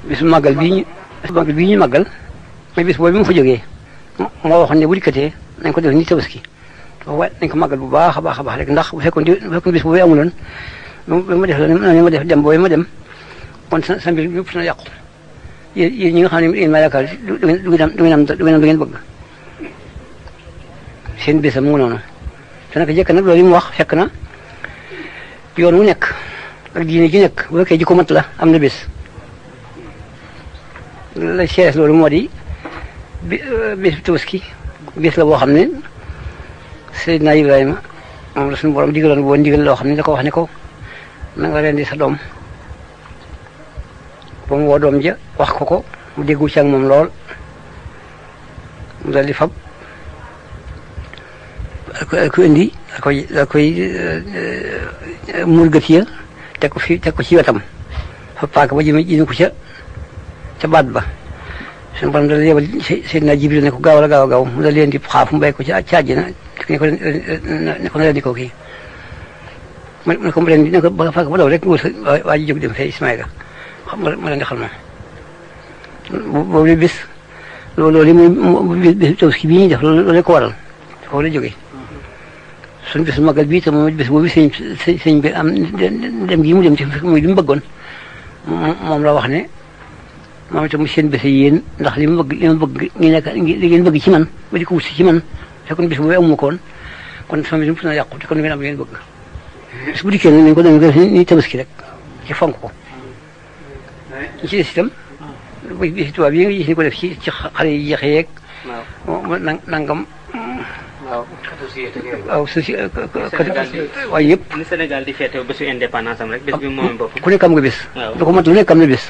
bisu màggal bii ñu màggal mooy bis boobu bi mu fa jógee moo waxoon ne bu dikkatee nañ ko def ni tabaski waaye nañ ko màggal bu baax a baax a baax rek ndax bu fekkoon bis boobu amuloon ba ma def la ni ma def dem boobu ma dem kon sa mbir yëpp dina yàqu yéen ñi nga xam ne yéen maa yaakaar du ngeen bëgg seen bésam mu ngi noonu te nag jëkk nag loolu yi mu wax fekk na yoon wu nekk ak diine ji nekk bu fekkee ji ko mat la am na bés la seeres loolu moo di bés bi tabaski bés la boo xam ne Seydina Ibrahima moom la suñu borom digaloon boo ndigal loo xam ne da ko wax ne ko na nga rendi sa doom ba mu woo doom ja wax ko mu déggu ci ak moom lool mu dal di fab ko indi da koy murgët ya teg ko ci wetam fa paaka ba jëme ko ca baat ba suñu borom dala yebal Seydina Jibril ne ko gaaw la gaaw a gaaw mu dal leen di xaaf mu bay ko ci àjjana ne ko na leen di ko kii ne ko leen ne ko ba paaka ba daw rek waa ji jóg dem fee Ismaïla xam nga ma leen di xal moom boobu la bis loolu muy bis tabaski bii ñuy def loolu ko waral foofu la jógee suñu bis magal bii te moom bis boobu sëñ bi am dem gi mu dem ci muy li mu bëggoon moom la wax ne moom itam seen bés yéen ndax li ma bëgg li ngeen bëgg ci man ba di ko wut si ci man fekkoon bis boobu amuma ko woon kon sama bis mu na yàqu te kon ngeen am li ngeen bëgg bis bu dikkee nañ ko def ni tabaski rek ci fonk ko ñu ci des itam bisi tubaab yi nga gis ni ko def ci xale yi jeexe yeeg nangam waaw waaye yëpp li Sénégal di feete bésu indépendance am rek bés bi moom bopp ku nekk am nga bés da ko mat lu nekk am na bés